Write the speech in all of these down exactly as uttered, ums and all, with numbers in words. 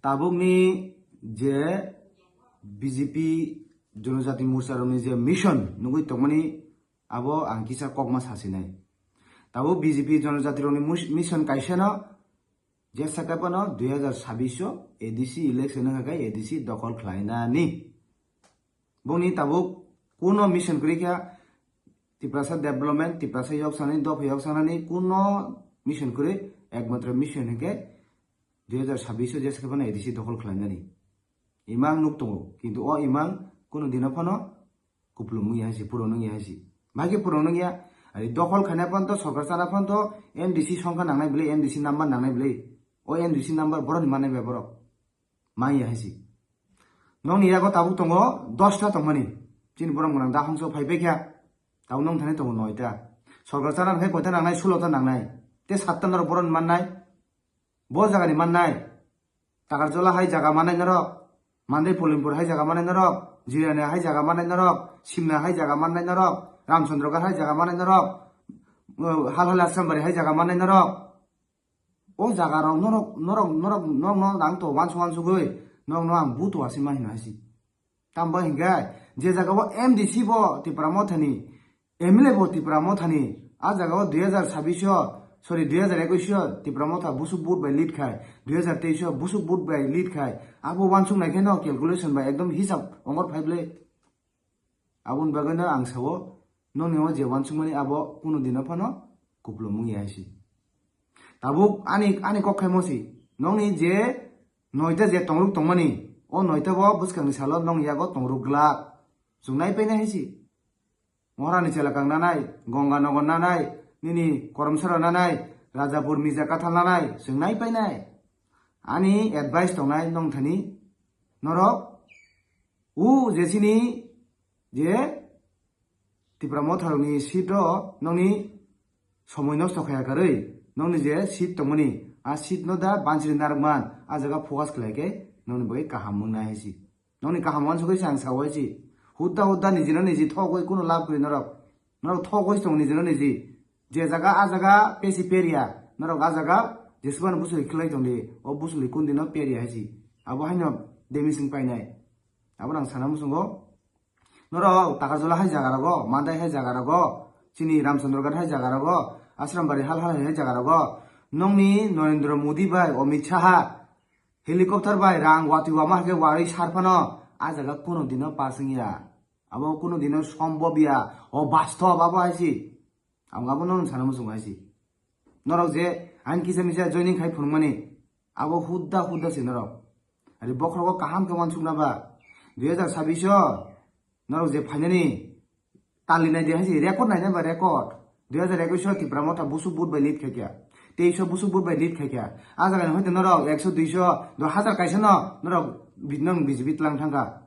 Tabukni je B J P Jonojati Morcha rokni je mission nugwi tongmani, abo ang kisa kokma sasinai. Tabuk B J P Jonojati rokni mus-, mission kaisano, jesa khe phano dui hazar sabbish o A D C election wngkha khe A D C dokhol khlainani. Boni tabuk kuno mission kwrwi kha Tiprasa development, Tiprasa yok sanani, dopha yok sanani kuno mission kwrwi, ekmatro mission hinkhe dui hazar sabbish o jesa khe phano A D C dokhol khlainani. Imang nuk tongo, kintu o imang kuno dino phano kuplung wngya hai si, puron wngya hai si. Bahai khe puron wngya, ari dokhol khaina phano to, sorkar chana phano to M D C songkha nangnai bwlai, M D C number nangnai bwlai. O M D C number boroni mannai bai borok. Manya hai si. Nokni yago tabuk tongo dosta tongmani. Chini borok gwnang da hongso phai pai kha. Tabuk nong thani tongo noita. Sorkar chana khe koita nangnai, sulo ta nangnai. Te satta norok boroni mannai. Bo jagani mannai. Takarjola hai jaga mannai norok. Mandai Polimpur hai jaga mannai norok. Jirania hai jaga mannai norok. Simna hai jaga mannai norok. Ramchandragarh hai jaga mannai norok. Halhali Asrambari hai jaga mannai norok. O jaga rok norok, norok, norok, norok no ang to wansuk wansugwi, norok no ang buto asima hino hai si. Tamo hinkhe je jaga o M D C bo Tipra Mothani, M L A bo Tipra Mothani, a jaga o dui hazar sabbish o, sorry, dui hazar ekush o Tipra Motha busuk vote bai lead khai, dui hazar teis o busuk vote bai lead khai, abo wansuk nai khe no calculation bai ekdom hisab ongor phai bwlai. Aboni bagwi no ang sao, nokni o je wansukmani abo kuno dino phano kuplung wngya hai si. Tabuk ani, ani kok khaimo si, nokni je noita je tongruk tongmani, o noita bo bwskangni salo nokni yago tongruk glak. Chwng nai painai hai si. Moharani Chelakang nanai, Gonganagar nanai, nini Koromsora nanai, Rajapur Mija Kathal nanai, chwng nai painai. Ani advice tongnai nong thani, norok, u je chini je Tipra Motharokni seat o nokni somoi nosto khaya karwi, nokni je seat tongmani, a seat no da banchiri narwkman, a jaga focus khlai khe nokni bagwi kaham wngnai hai si. Nokni kaham wansugwi se ang sao hai si. Hudda hudda nijino niji thogwi kuno lab kwrwi norok. Norok thogwi tong nijino niji. Je jaga a jaga pesi peria, norok a jaga jesubano busuli khlai tongdi, o busuli kundino peria hai si. Abo haino demising painai. Abo nang sana musungo. Norok Takarjola hai jaga rogo, Mandai hai jaga rogo, chini Ramchandragarh hai jaga rogo, Asrambari hal hal hai jaga rogo, nokni Narendra Modi bai Amit Shah helicopter bai rang watwi wama hai khe warwi sar phano a jaga kuno dino pass wngya. Abo kuno dino sombhob ya, o bastob abo hai si. Ang abo no sana muchung hai si. Norok je ang kisa misa joining khai phunukmani, abo hudda hudda si norok. Ari bokhorogo kaham khe wansukna ba. Dui hazar sabbish o norok je phainani tali nai de hai si, record nai ba record. Dui hazar ekush o Tipra Motha busuk vote bai lead khai kya. Teis o busuk vote bai lead khai kya. A jaga ni hoite norok ekso, duiso, do hazar kaisa no norok bi-, nong B J P tlang thangkha.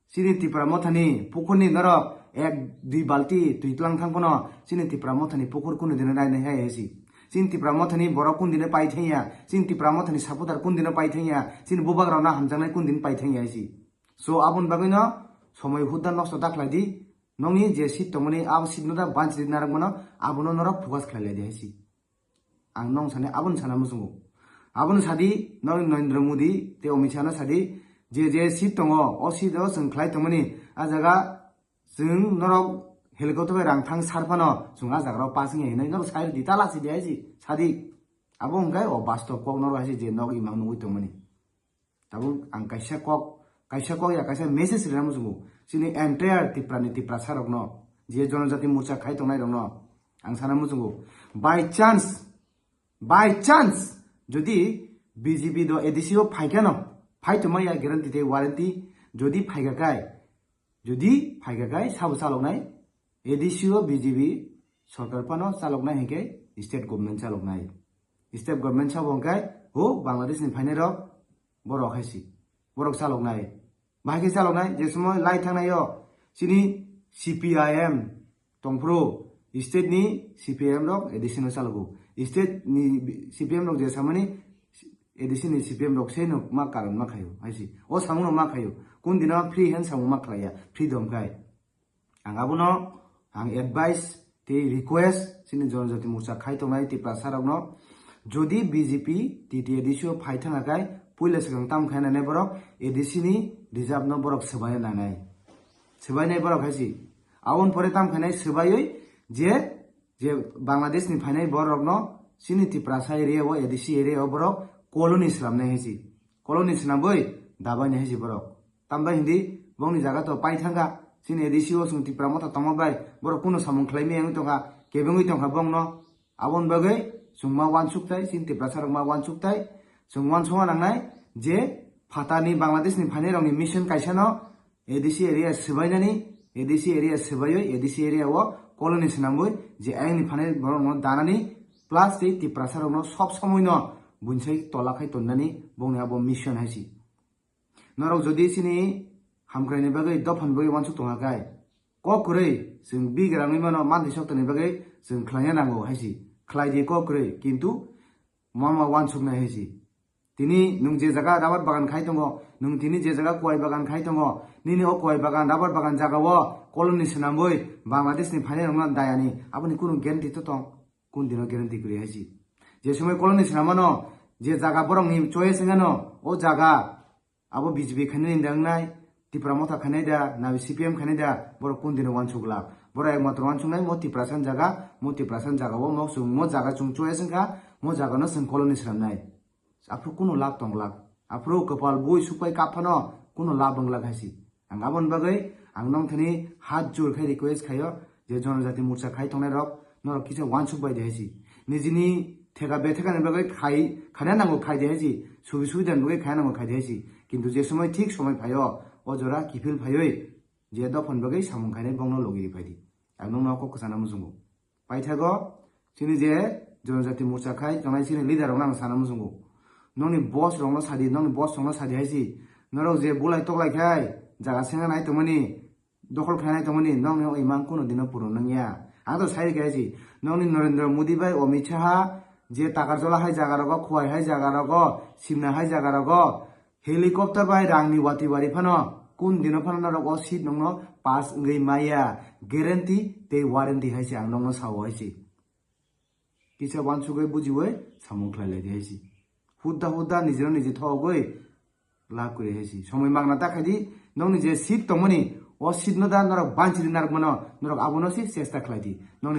Chini Tipra Mothani pukhurni norok ek dui balti twi tlang thang phano chini Tipra Mothani pukhur kunu dino nai nai hai si. Chini Tipra Mothani borok kun dino pai thangya, chini Tipra Mothani supporter kun dino pai thangya, chini bubagrok no hamjaknai kun din pai thangya hai si. So aboni bagwi no somoi hudda nosto da khlai di, nokni je seat tongmani abo seat no da banchi di narwk mano, abono norok focus khlai lai di hai si. Ang nong sani aboni sana muchungo. Aboni sadi nong Narendra Modi tei Amit Shah no sadi, je je seat tongo, o seat o chwng khlai tongmani, a jaga chwng norok helicopter bai rang thang sar phano chwng a jaga rok pass wngya hinwi norok sai di, ta lasi di hai si, sadi. Abo hwnkhe o bastob kok norok hai si je nok imang nugwi tongmani. Tabuk ang kaisa kok, kaisa kok ya kaisa message rina muchungo. Chini entire Tipra ni Tiprasa rokno, je Jonojati Morcha khai tongnai rokno ang sana muchungo. By chance, by chance, jodi B J P do A D C o phaikha no, phai tongma ya guarantee tei warranty, jodi phaikha kai, jodi phaikha kai sabo chaloknai, A D C o B J P sorkar phano chaloknai hinkhe state government chaloknai. State government sabo hwnkhe ho Bangladesh ni phainai rok borok hai si. Borok chaloknai. Bahai khe chaloknai je somoy lai thangnai o chini C P I M tongphuru state ni C P I M rok A D C no chalogo. State ni C P M rok je samani A D C ni C P M rok se no ma karon ma khaio hai si. O samung no ma khaio. Kun dino free hand samung ma khlaiya. Freedom khai. Ang abono ang advice tei request chini Jonojati Morcha khai tongnai Tiprasa rokno, jodi B J P T T A D C o phai thangna kai Puila swkang tam khainai borok A D C ni reserve no borok swbaina nanai. Swbainai borok hai si. Aboni pore tam khainai swbaiwi je, je Bangladesh ni phainai borok no chini Tiprasa area o, A D C area o borok colony swnamnai hai si. Colony swnamwi dabainai hai si borok. Tambai hindi bongni jaga to pai thangkha. Chini A D C o chwng Tipra Motha tongma bai borok kuno samung khlaimaya wngwi tongkha, kebengwi tongkha bongno. Aboni bagwi chwng ma uansuk tai, chini Tiprasa rok ma uansuk tai, chwng uansukma nangnai je phatani Bangladesh ni phainai rokni mission kaisa no A D C area swbainani, A D C area swbaiwi, A D C area o colony swnamwi je ayang ni phainai borok no danani plus tei Tiprasa rok no sob somoi no buinsai tola khai tonnani bongni abo mission hai si. Norok jodi chini hamkraini bagwi dophani bagwi uansuk tongkha khai, kok kwrwi chwng bigrangwi mano manthai sotoni bagwi chwng khlaina nango hai si. Khlai di kok kwrwi, kintu mama uansuknai hai si. Tini nwng je jaga rubber bagan khai tongo, nwng tini je jaga kuai bagan khai tongo, nini o kuai bagan, rubber bagan jaga o colony swnamwi Bangladesh ni phainai rokno dayani, aboni kunu guarantee to tong? Kun dino guarantee kwrwi hai si. Je somoi colony swnamano, je jaga borokni choice wngano, o jaga abo B J P khainani da wngnai, Tipra Motha khainai da, nabi C P M khainai da, borok kun dino uansuk glak? Borok ekmatro uansuknai mo Tiprasa ni jaga, mo Tiprasa ni jaga o mo chwng mo jaga chwng choice wngkha, mo jaga no chwng colony swnamnai. Aphuru kuno lab tong glak. Aphuru kwpal bui sukpai kap phano kuno lab wng glak hai si. Ang aboni bagwi ang nong thani hat jur khai request khaio je Jonojati Morcha khai tongnai rok norok kisa uansuk bai di hai si. Nijini theka betheka ni bagwi khai, khaina nango khai di hai si. Subi subida ni bagwi khaina nango khai di hai si. Kintu je somoi thik somoi phaio, o jora kiphil phaiwi je dophani bagwi samung khainai bongno logi ri phai di. Ang nongno kok kwchana muchungo. Paithago, chini je Jonojati Morcha khai tongnai chini leader rokno ang sana muchungo. Nongni boss rokno sadi, nongni boss rokno sadi hai si. Norok je bulai toklai khai, jaga senga nai tongmani, dokhol khai nai tongmani, nongni o imang kuno dino puron nangya. Ang to sai khai si, nongni Narendra Modi bai Amit Shah je Takarjola hai jaga rogo, Khowai hai jaga rogo, Simna hai jaga rogo, helicopter bai rangni wati wari phano, kun dino phano norok o seat nongno pass wngwi maya, guarantee tei warranty hai se ang nongno sao hai se. Kisa uansugwi bujiwi samung khlai lai di hai se. Hudda hudda nijino niji thogwi la kwrwi hai se. Somoi mangna ta khai di, nongni je seat tongmani, o seat no da norok banchiri narwk mano, norok abono se chesta khlai di. Nongni